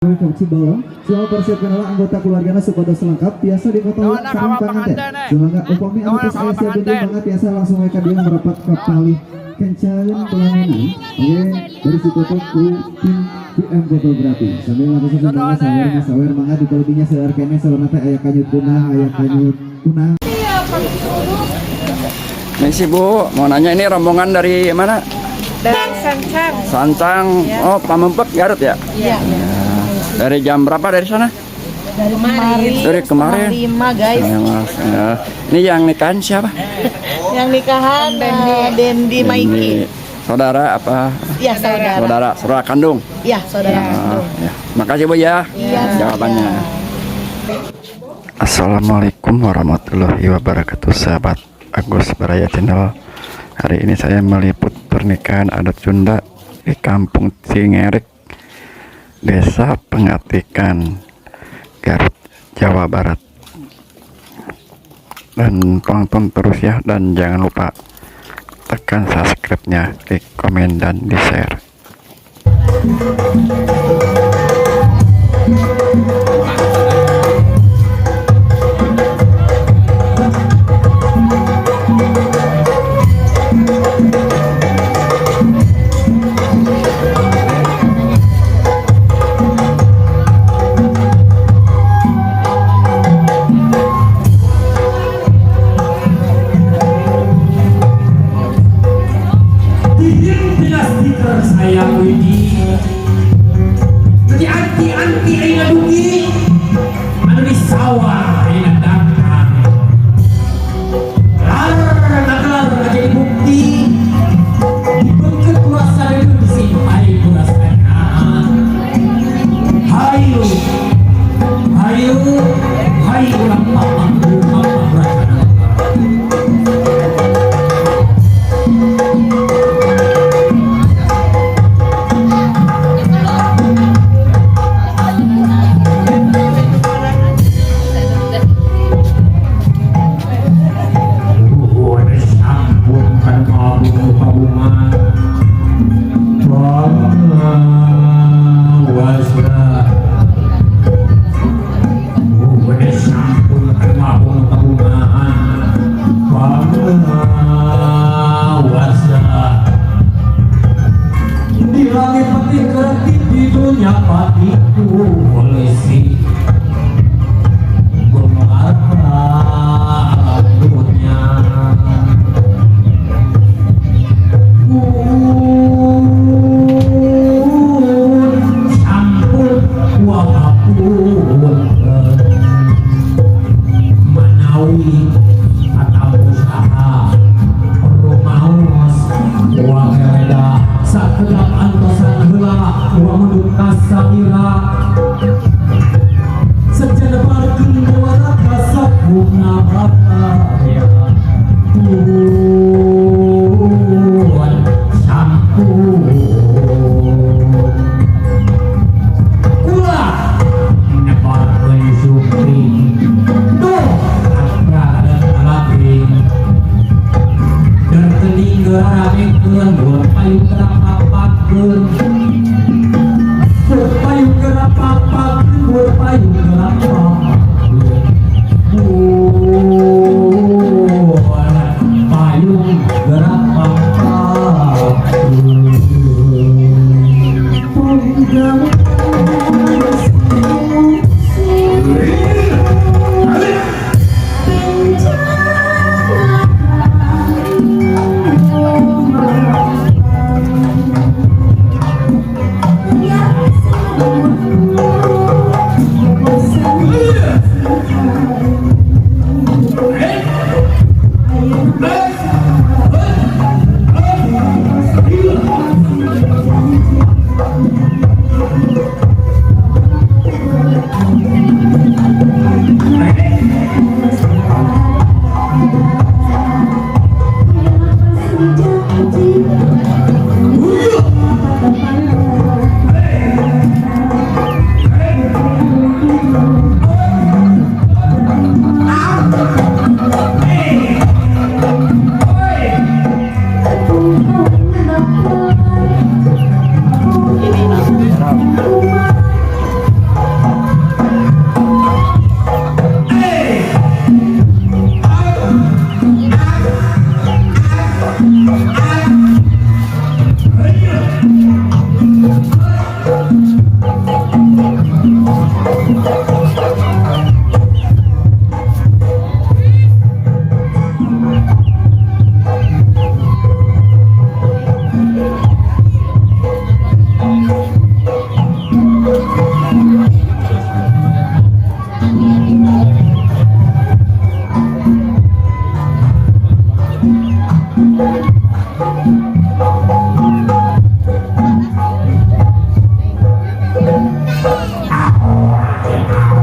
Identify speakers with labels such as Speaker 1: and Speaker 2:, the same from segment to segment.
Speaker 1: Cibalong soal persiapkan anggota keluargana supados lengkap biasa di foto sareng panganten. Sumangga upami anu tos aya siap dulu mangga tiasa langsung we ka dieu merapat ka palih kencaeun pelaminan. Oke, baris dipoto ku tim QM Fotografi. Sambil langsung mangga sawer sawer mangga di lebihnya seueur keneh sawerna teh aya kanyut kunah, aya kanyut kunah.
Speaker 2: Misi Bu, mau nanya, ini rombongan dari mana?
Speaker 3: Dari Sancang.
Speaker 2: Sancang, oh, Pamengpeuk, Garut ya?
Speaker 3: Iya.
Speaker 2: Dari jam berapa dari sana?
Speaker 3: Dari kemarin.
Speaker 2: Dari kemarin.
Speaker 3: 4.30, guys.
Speaker 2: Ya, Mas. Ya. Ini yang nikahan siapa?
Speaker 3: Yang nikahan Dendi Maiki.
Speaker 2: Ini saudara apa?
Speaker 3: Iya, saudara.
Speaker 2: Saudara, saudara kandung.
Speaker 3: Iya, saudara
Speaker 2: Ah,
Speaker 3: kandung.
Speaker 2: ya. Makasih, Bu, ya.
Speaker 3: Iya.
Speaker 2: Jawabannya. Assalamualaikum warahmatullahi wabarakatuh, sahabat Agus Baraya Channel. Hari ini saya meliput pernikahan adat Sunda di Kampung Cingerek, Desa Pengatikan, Garut, Jawa Barat. Dan tonton terus ya, dan jangan lupa tekan subscribe-nya, like, komen, dan di share.
Speaker 4: Tina stiker sayang Widi. Jadi anti-anti ayeuna dugi anu di sawah ayeuna datang. Lar nagalar jadi bukti dibengket ku rasa deui, disimpai ku rasa nyaman. Hayu hayu hayu urang mamang mamang racana. Nuhun sampun kan pabung pabungan pangawasna. Nuhun sampun kan pabung pabungan pangawasna. Di langit petir kertip, di dunia patiku polisi Gumelar dunia. Pun sampun walaupun manawi atau usaha rumaos waheleda sakedap antosan heula wa mundut kasamira sejana barkeun dewara kasapuna bataya. Pun sampun kula nebarkeun syukri duh agra lagi derkening geramekeun buat payung gerapapakeun, buat payung gerapapakeun. Thank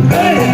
Speaker 4: Hey!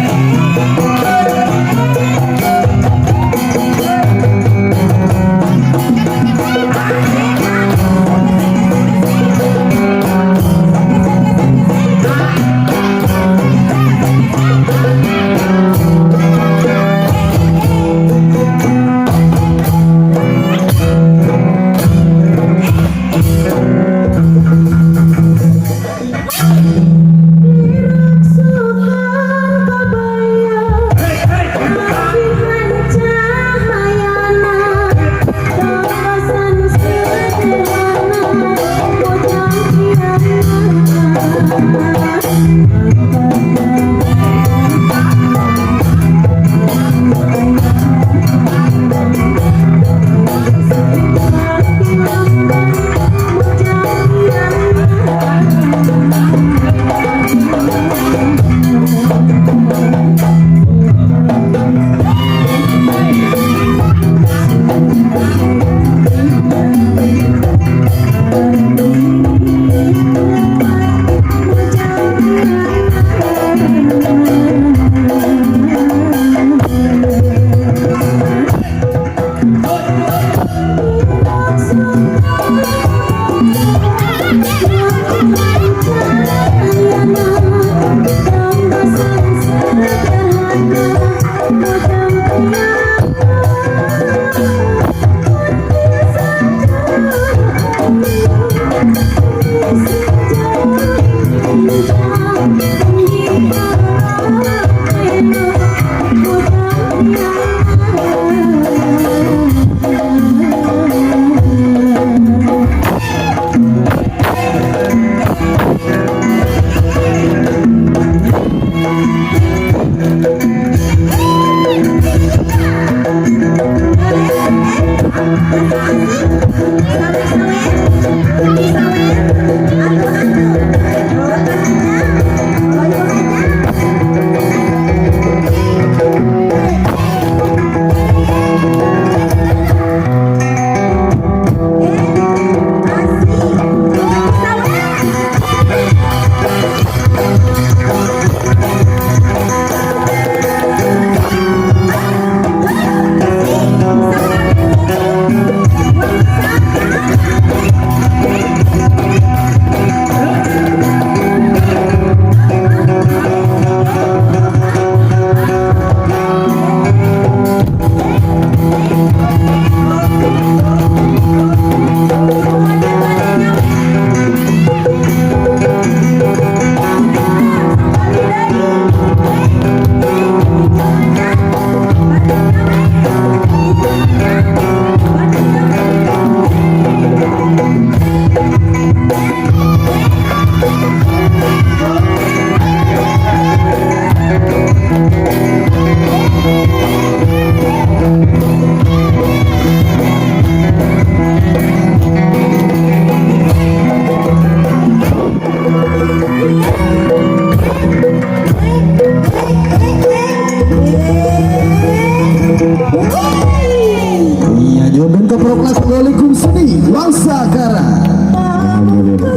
Speaker 1: Iya, jodoh keprok lagu seni Wangsakara. Alhamdulillah.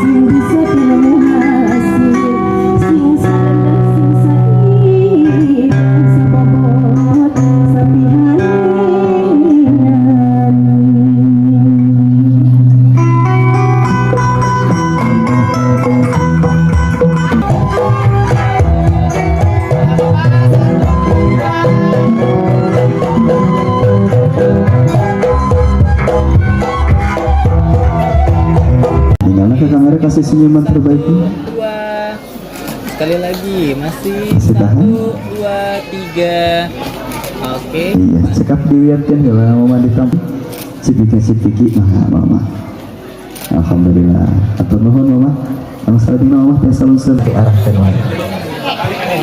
Speaker 5: Sing bisa tinemu hasil, sing sareneg, sing saidang, sabobot sapihanan.
Speaker 1: Tinggalnya ke kamera, kasih senyuman terbaiknya.
Speaker 6: Dua, sekali lagi masih.
Speaker 1: Masih tahan.
Speaker 6: Satu, dua, tiga, oke.
Speaker 1: Iya, cekap diwiatkeun heula mama ditampi. Cipika cipiki mah mama. Alhamdulillah. Hatur nuhun, Mama. Anu salajengna mama tiasa langsung diarahkeun wae.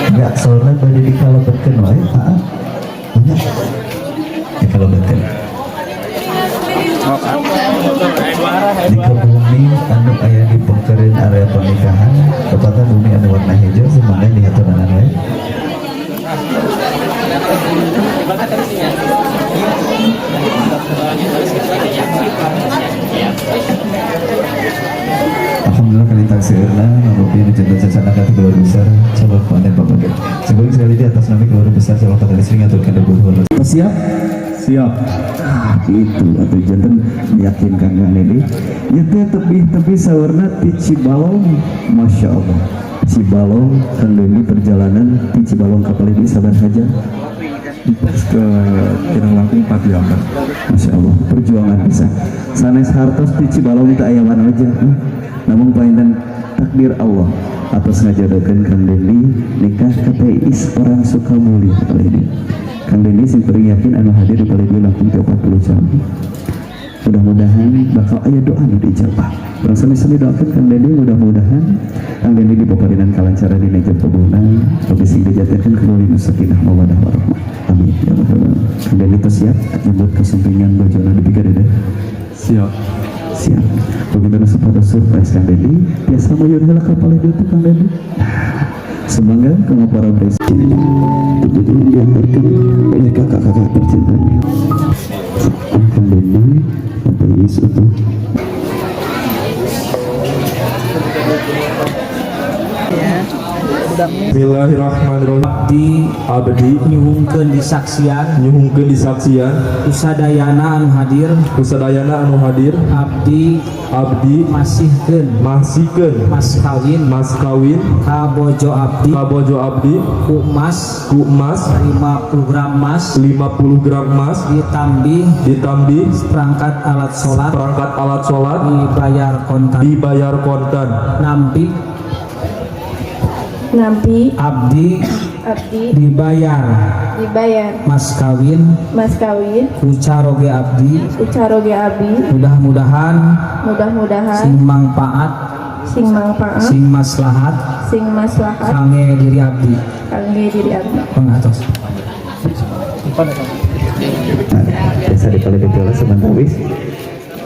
Speaker 1: Enggak, soalnya bade dikalebetkeun wae, Pak. Banyak. Dikalebetkeun. Di ke bumi anu aya di pengkerin area pernikahan, tepatnya bumi anu warna hijau, sumangga dihaturanan wae. Alhamdulillah kalintang seueurna mangrupi nu janten sasana ka keluarga besar calon pengantin pameget. Sebelum sekali di atas nami keluarga besar calon pengantin istri ngaturkeun nuhun. Siap? Siap. Ah, itu atuh janten meyakinkan Kang Dedi. Ieu teh tebih-tebih saurna ti Cibalong. Masya Allah. Cibalong, Kang Dendi, perjalanan ti Cibalong ka palih dieu sabaraha jam?
Speaker 7: Ke kirang langkung 4 jam.
Speaker 1: Masya Allah, perjuangan bisa. Sanes hartos di Cibalong teu aya wajah. Namun painten takdir Allah atas ngajodohkeun Kang Dendi nikah ka Teh Iis orang Sukamulya palih dieu. Kang Dendi, sing paling yakin anu hadir di palih dieu langkung ti 40 jam. Mudah-mudahan bakal aya doa nu diijabah. Urang sami-sami doakeun Kang Dendi, mudah-mudahan Kang Dendi dipaparinan kalancaran dina ijab kabulna, oge sing dijantenkeun keluarga nu sakinah mawadah warahmah. Amin ya rabbal alamin. Kang Dendi tos siap nyebut kesumpingan bojona di deh?
Speaker 7: Siap.
Speaker 1: Siap. Begitu supados surprise Kang Dendi, biasa mayun heula ka palih dieu tuh Kang Dendi. Semoga kamu para presiden tentunya diantarkan oleh kakak-kakak tercintanya. Kang Dendi, Tante Iis utuh.
Speaker 7: Bismillahirrahmanirrahim.
Speaker 4: Abdi.
Speaker 7: Abdi.
Speaker 4: Nyuhunkeun disaksian.
Speaker 7: Nyuhunkeun disaksian.
Speaker 4: Ku sadayana anu hadir.
Speaker 7: Ku sadayana anu hadir.
Speaker 4: Abdi.
Speaker 7: Abdi.
Speaker 4: Masihkeun.
Speaker 7: Masihkeun.
Speaker 4: Mas kawin.
Speaker 7: Mas kawin.
Speaker 4: Ka bojo abdi.
Speaker 7: Ka bojo abdi.
Speaker 4: Ku emas.
Speaker 7: Ku emas.
Speaker 4: 50 gram emas.
Speaker 7: 50 gram emas.
Speaker 4: Ditambih.
Speaker 7: Ditambih.
Speaker 4: Perangkat alat sholat.
Speaker 7: Perangkat alat sholat.
Speaker 4: Dibayar kontan.
Speaker 7: Dibayar kontan.
Speaker 4: Nampi.
Speaker 5: Nampi.
Speaker 4: Abdi.
Speaker 5: Abdi.
Speaker 4: Dibayar.
Speaker 5: Dibayar.
Speaker 4: Mas kawin.
Speaker 5: Mas kawin.
Speaker 4: Ku caroge abdi.
Speaker 5: Ku caroge abdi.
Speaker 4: Mudah-mudahan.
Speaker 5: Mudah-mudahan.
Speaker 4: Sing mangpaat.
Speaker 5: Sing mangpaat.
Speaker 4: Sing maslahat.
Speaker 5: Sing maslahat.
Speaker 4: Kangge diri abdi.
Speaker 5: Kangge diri abdi.
Speaker 4: Pengatos.
Speaker 1: Nah, biasa di palih dieu sementawis.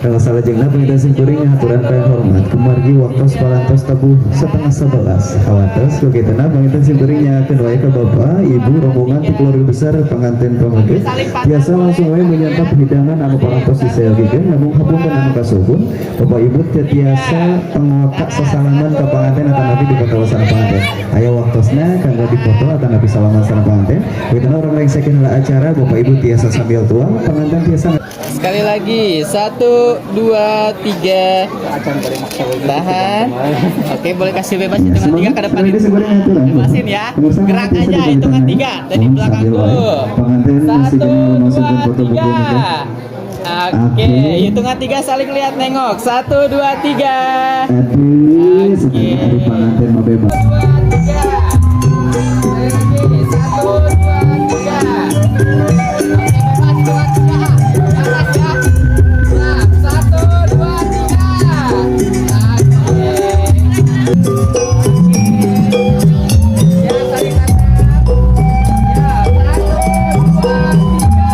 Speaker 1: Kalau salajengna panginten simkuring ngahaturan hormat kumargi waktos parantos tabuh 10.30. Kawatos kukituna panginten simkuring nyakeun wae ka bapak ibu rombongan ti keluarga besar pengantin pameget biasa langsung wae menyantap hidangan anu parantos disayogikeun. Namun hapunten anu kasuhun, bapak ibu teu tiasa pangwaka sasalaman ka panganten atanapi di sareng panganten. Aya waktosna kanggo dipoto atanapi salaman sareng panganten. Kukituna urang lengsekeun heula acara, bapak ibu tiasa sambil tuang, panganten tiasa.
Speaker 6: Sekali lagi, satu, dua, tiga. Tahan. Oke, boleh kasih bebas hitungan tiga ke depan. Bebasin ya. Gerak aja hitungan tiga dari belakang dulu. Satu, dua, tiga. Oke, hitungan tiga saling lihat nengok. Satu, dua, tiga.
Speaker 1: Oke. Pengantin mau bebas.
Speaker 6: Dua, tiga. Lagi, satu, dua, tiga. Oke, bebas hitungan tiga. Atas ya. Nah, satu, dua, tiga. Oke. Ya, saling tatap. Ya, satu, dua, tiga.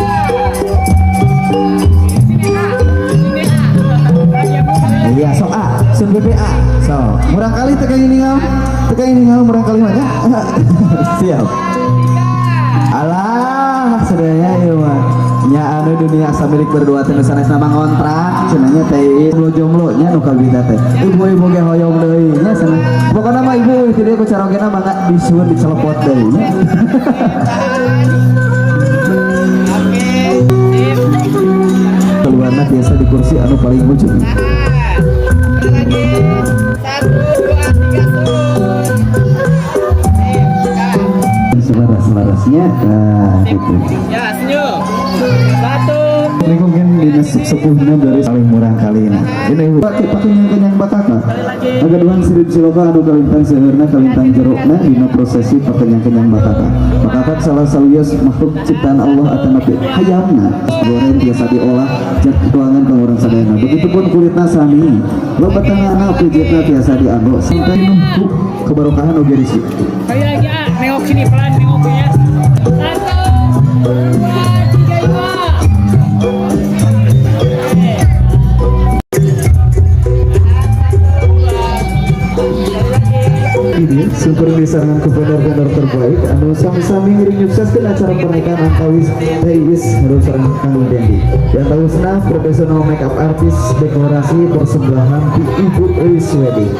Speaker 6: Oke, sini A. Sini A. Lagi aku
Speaker 1: Iya, sok A, sun BPA. Sok. Murangkalih teu kenging ningal, teu kenging ningal. Dunia asa milik berdua teh nu sanes nama ngontrak cenah nya teh Iis. Jomblo-jomblo nya nu kabita teh. Ibu-ibu ge hoyong deui nya cenah. Pokona mah ibu ti dieu ku carogena mangga disuwun dicelepot deui nya.
Speaker 6: Oke, sip.
Speaker 1: Keluarna biasa di kursi anu paling ujung.
Speaker 6: Tahan. Sekali lagi. Satu, dua, tiga, sun. Sip, sekarang.
Speaker 1: Selaras-selarasnya nah gitu.
Speaker 6: Ya, senyum. Satu.
Speaker 1: Ini mungkin dinas sepuhnya dari paling murah kali ini. Ini ibu pakai kenyang bakaka. Agaduhan sirip siloka anu kalintang seueurna kalintang jerukna dina prosesi pakenyang-kenyang bakaka. Bakaka salah sawios makhluk ciptaan Allah atanapi hayamna goreng biasa diolah jat tuangan ka urang sadayana. Begitupun kulitna sami. Loba tengahna pijitna biasa dianggo sampai nuh kebarokahan oge risi.
Speaker 6: Sekali lagi, ah, nengok sini pelan nengoknya. Satu, dua, tiga, lima. Oke.
Speaker 1: Ini super disarankan ke vendor-vendor terbaik anu sami-sami ngiring nyukseskeun acara pernikahan antawis Teh Iis ngarep sareng Kang Dendi. Yang tahu profesional makeup artist dekorasi persembahan di Ibu Euis Wedding.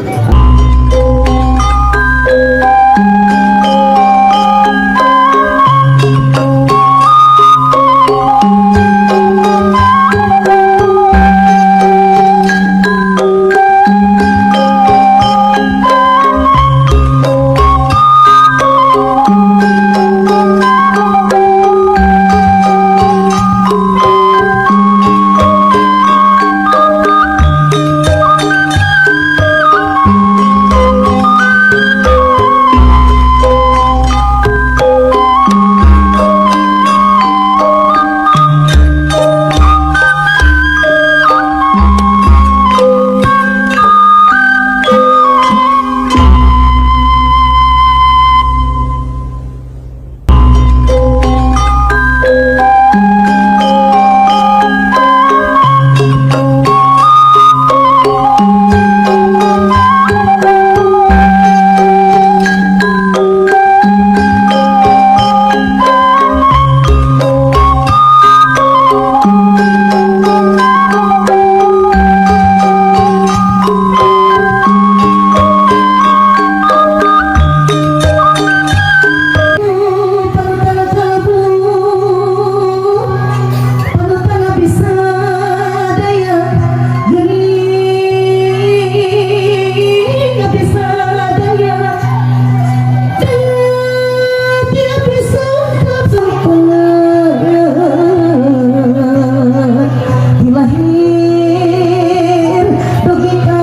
Speaker 3: Lahir dugi ka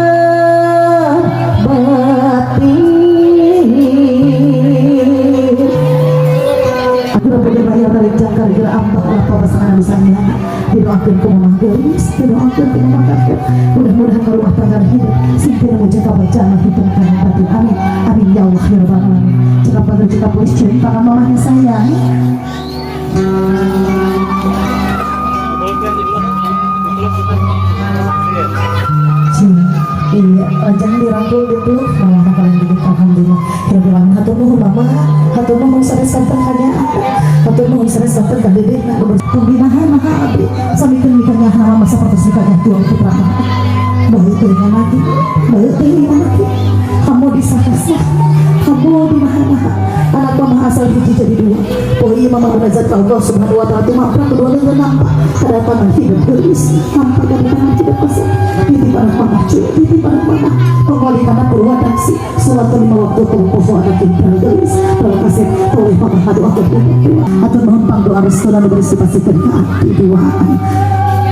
Speaker 3: batin. Aku dapat bayar balik jangkar geura ambak ulah papasangan anu samiana. Didoakeun ku mamah geulis, didoakeun ku mamah kakek. Mudah-mudahan ka rumah tangga hidup sing teu nemu jaka bacaan hitung kana batin. Amin. Amin ya Allah ya rabbal alamin. Cekap bager cekap polis cium tangan mamahnya sayang. Iya, jangan dirangkul dipeluk malah bakalan dikit. Alhamdulillah. Rabbil alamin. Hatur nuhun mama, hatur nuhun sanes santen kanya. Hatur nuhun sanes santen ka dedek na pembinahan maka abdi samikeun mikanya mama sapertos mikanya tuang putra. Beuh teuing lagi, beuh teuing lagi. Kamu disahasah, kamu dimaha-maha. Anak mama asal hiji jadi dua. Pokoknya mama munajat ka Allah Subhanahu wa taala tumampak kedua leungeun nampak. Hadapan hidup geulis, nampak hadapan hidup kosong. Titip anak mama cu, titip anak mama. Pengoli kana purwadaksi, salat lima waktu tong poho anak pintar geulis. Kalau kasih toleh mama ngadoakeun dua. Hatur nuhun pangdoa restu nu beri sipasikeun ka abdi duaan.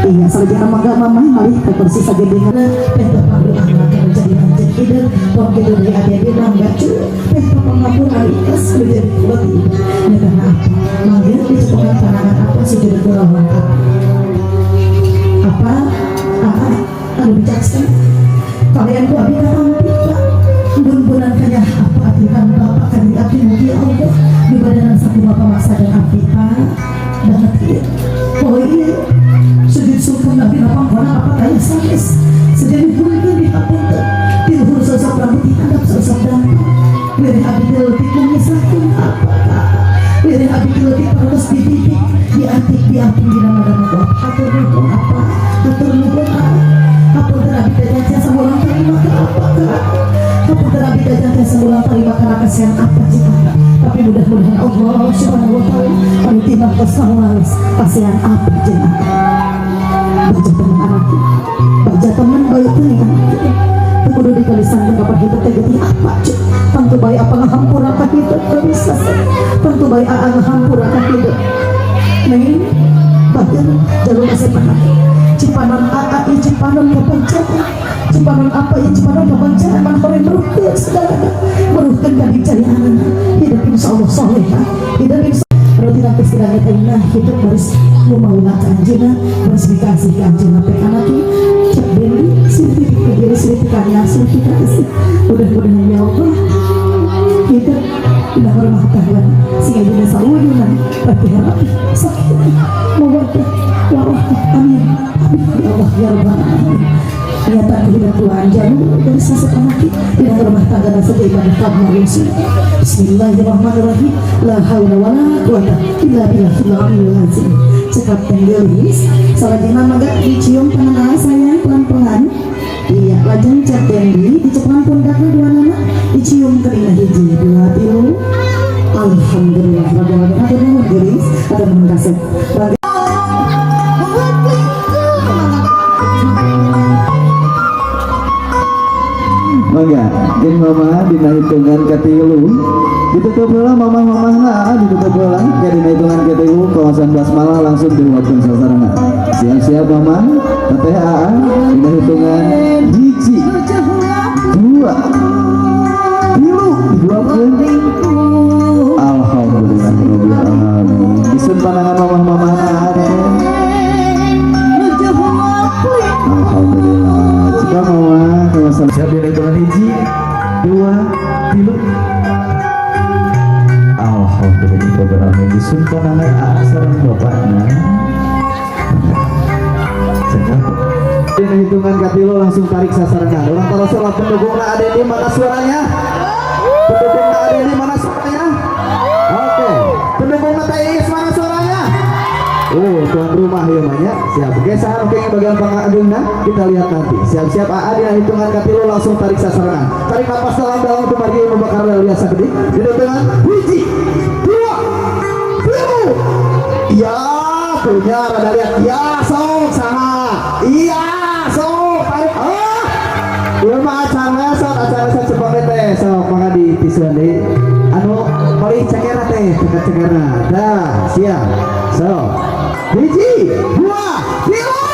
Speaker 3: Iya, salajengna mangga mama malih ka kursi sagedengan. Penta pangdoa ngatur jadi anjeun hideung, tong kitu deui adi-adi mangga cu. Penta pangampura ikhlas menjadi kuat ibu. Ya karena apa? Mangga dicepokan tangan apa sujud kurang lengkap. Apa? Apa? Anu bijaksana. Kalian ku abdi katampi Pak. Bun-bunan kanya apa abdi kan bapak kan di abdi mugi Allah di badanan saku bapak maksa dan abdi Pak. Banget ieu. Oh iya. Sujud sungkem abdi lapang kona apa kaya sanes. Sejadi punten di hapunten. Di luhur sosok rambut di handap sosok dampak. Wirih abdi leutik mengisahkeun apa Kak. Wirih abdi leutik terus di Dididik, diatik, diaping dina mana. Hatur nuhun apa, hatur nuhun apa. Hapunten, abdi teh tiasa ulang tarima ka apa ka. Hapunten, abdi teh tiasa ulang tarima kana kasihan apa cik. Tapi mudah-mudahan Allah Subhanahu wa Taala anu timbang tos kasihan apa jeung apa. Baca teman anak, baca teman bae teh anak. Teu kudu dikalisan kapan hidup teh getih apa cik. Tentu bae apa ngahampura ka hidup bisa. Tentu bae aa ngahampura ka hidup. Neng, bahkan jalur kasih anak. Cipanon aa ieu, cipanon kapanjangan. Cipanon apa ieu, cipanon kapanjangan man horeng meruhkeun segala meruhkeun kabicayaan. Hidup insyaallah soleh. Hidup insya Roti nanti sidang ayeuna hidup baris lumauna ka anjeunna, baris dikasih ka anjeunna teh anaki cek Dendi silih ke diri, silih kanya, silih kasih. Mudah-mudahan ya Allah hidup dina rumah tangga sehingga dina sawujudna rapi rapi sakinah mawaddah warahmah. Amin amin ya Allah ya Rabbal alamin. Niatan hidup Tuhan jalu dari sasep anaki dina rumah tangga saja ibadah kamu. Bismillahirrahmanirrahim. La haula wala quwata illa billahil aliyil azim. Cekap teh geulis. Salajengna mangga dicium tangan sayang pelan-pelan. Iya, lajeng Cep Dendi dicepan pundakna dua nama, dicium kelima, hiji, dua, tilu. Alhamdulillah rabbil alamin. Hatur nuhun geulis, hatur nuhun kasep. Bagi
Speaker 1: Mangga, jeung mama dina hitungan katilu ditutup heula mamah-mamahna, ditutup heula. Ke dina hitungan katilu kawasan basmalah langsung diluapkeun sasarengan. Siap-siap mama, teteh, aa, dina hitungan hiji, dua, tilu diluapkeun. Alhamdulillah rabbil alamin. Isun panangan mamah-mamahna, aa, teteh. Alhamdulillah. Jika mama kawasan siap dina hitungan hiji, dua, tilu. Alhamdulillah rabbil alamin. Isun panangan aa sareng bapakna. Cekap. Dina hitungan katilu langsung tarik sasarengan. Urang taros pendukungna Adendi mana suaranya? Pendukungna Adendi mana suaranya? Oke. Pendukungna Teh Iis mana suaranya? Oh, tuan rumah ya banyak. Siap. Oke, saha oke bagian pangagungna kita lihat nanti. Siap-siap AA dina hitungan katilu langsung tarik sasarengan. Tarik napas dalam-dalam kumargi membakar lihat sakedik. Dina hitungan hiji, dua, tilu. Ya, punya rada lihat. Ya, sok saha. Iya, sok tarik. Ah. Ieu mah acara sok, acara sok cepeng teh sok mangga di tisuan deui. Anu palih cekerna teh, ceker cekerna. Dah, siap. Sok. Hiji, dua, tilu.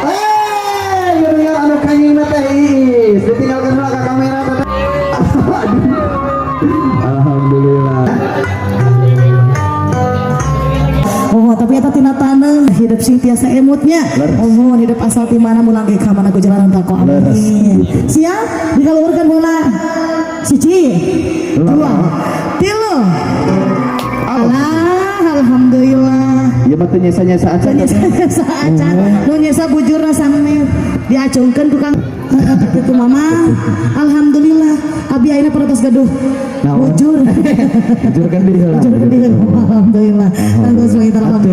Speaker 1: Eh, geuningan anu kanyingna teh Iis. Ditinggalkeun heula ka kamera teh. Aduh. Alhamdulillah.
Speaker 3: Oh, tapi eta tina taneuh hidup sing tiasa emutnya. Oh, hidup asal ti mana mulang ge ka mana ku jalanan tako. Amin. Siap? Dikaluhurkeun bola. Siji, dua, tilu. Alah, alhamdulillah.
Speaker 1: Ieu mah teu nyesa-nyesa acan.
Speaker 3: Nyesa acan. Nu nyesa bujurna samit. Diacungkeun tukang itu mama. Alhamdulillah. Abi ayeuna parantos gaduh.
Speaker 1: Naon?
Speaker 3: Bujur.
Speaker 1: Bujur kan di heula.
Speaker 3: Bujur kan di heula. Alhamdulillah. Alhamdulillah.